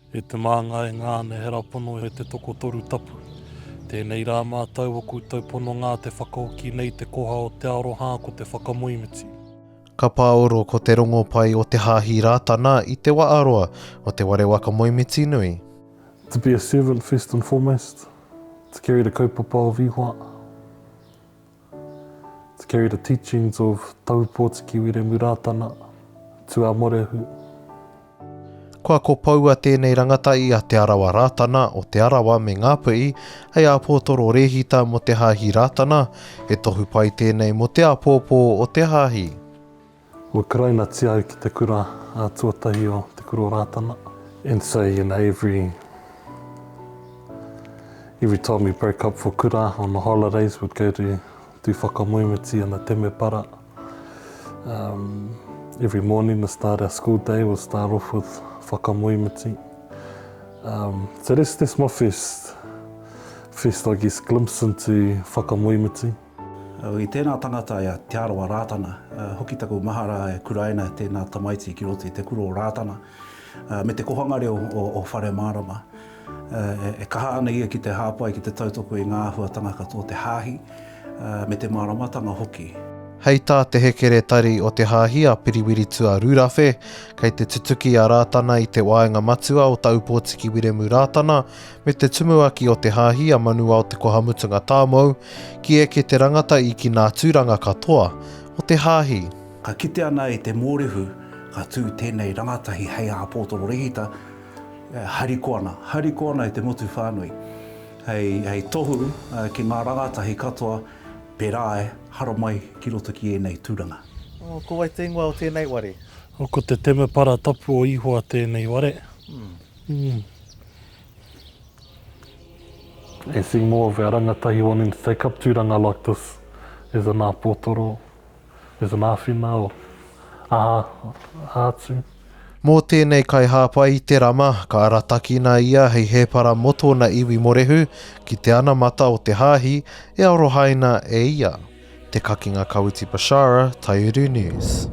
E te māngai ngā nehera pono e te tokotoru tapu. Tēnei rā mātou o koutou ponongā te whakahoki nei te koha o te aroha ko te whakamoemiti. Ka pāoro ko te rongopai o Te Hāhi Rātana i te waaroa o te ware waka moemiti nui. To be a servant first and foremost, to carry the kaupapa of Ihoa, to carry the teachings of Tahupōtiki Wiremu Rātana, Tuamorehu. Kua kopoua tēnei rangatahi a Te Arawa Rātana o Te Arawa me Ngāpuhi hei āpōtoro rēhita mō te Hāhi Rātana, he tohu pai tēnei mō te āpōpō o te Hāhi. Ua kurainatia au ki te kura tuatahi o Te Kura o Rātana. And so, you know, every, every time we broke up for kura on the holidays we'd go to do whakamoemiti in the temepara. Um, every morning to start our school day we'll start off with whakamoemiti. Um, so that's, that's my first, first, I guess, glimpse into whakamoemiti. I tēnā tangata i a Te Arawa Rātana, hoki taku mahara e kuraina tēnā tamaiti ki roto i te kura o Rātana, me te kohanga reo o Whare Mārama. E kaha ana ia ki te hāpai, ki te tautoko i ngā āhuatanga katoa o te hāhi, me te māramatanga hoki. Hei tā te hekeretari o te hāhi a Piriwiritua Rurawhe, kei te tutuki a Rātana i te waenga matua o Taupōtiki Wiremu Rātana me te tumuaki o te hāhi a Manuao Te Kohamutunga Tāmou, ki eke te rangata i ki nā tūranga katoa o te hāhi. Ka kite ana i te mōrehu ka tū tēnei rangatahi hei āpōtoro rehita, E harikoa ana, harikoa ana i te motu whānui, hei, hei tohu ki ngā rangatahi katoa pērā e haramai ki roto ki ēnei tūranga. Oh, ko wai te ingoa o tēnei ware? Oh, ko te temepara tapu o Ihowa tēnei ware. Mm. And seeing more of our rangatahi wanting to take up tūranga like this as an āpōtoro. There's an āwhina o aha, aha atu. Mō tēnei kaihāpai i te rama, ka aratakina ia hei hēpara mō tōna iwi morehu ki te anamata o te hāhi e arohaina e ia. Te Kakinga Kawiti Bashara, Taiuru News.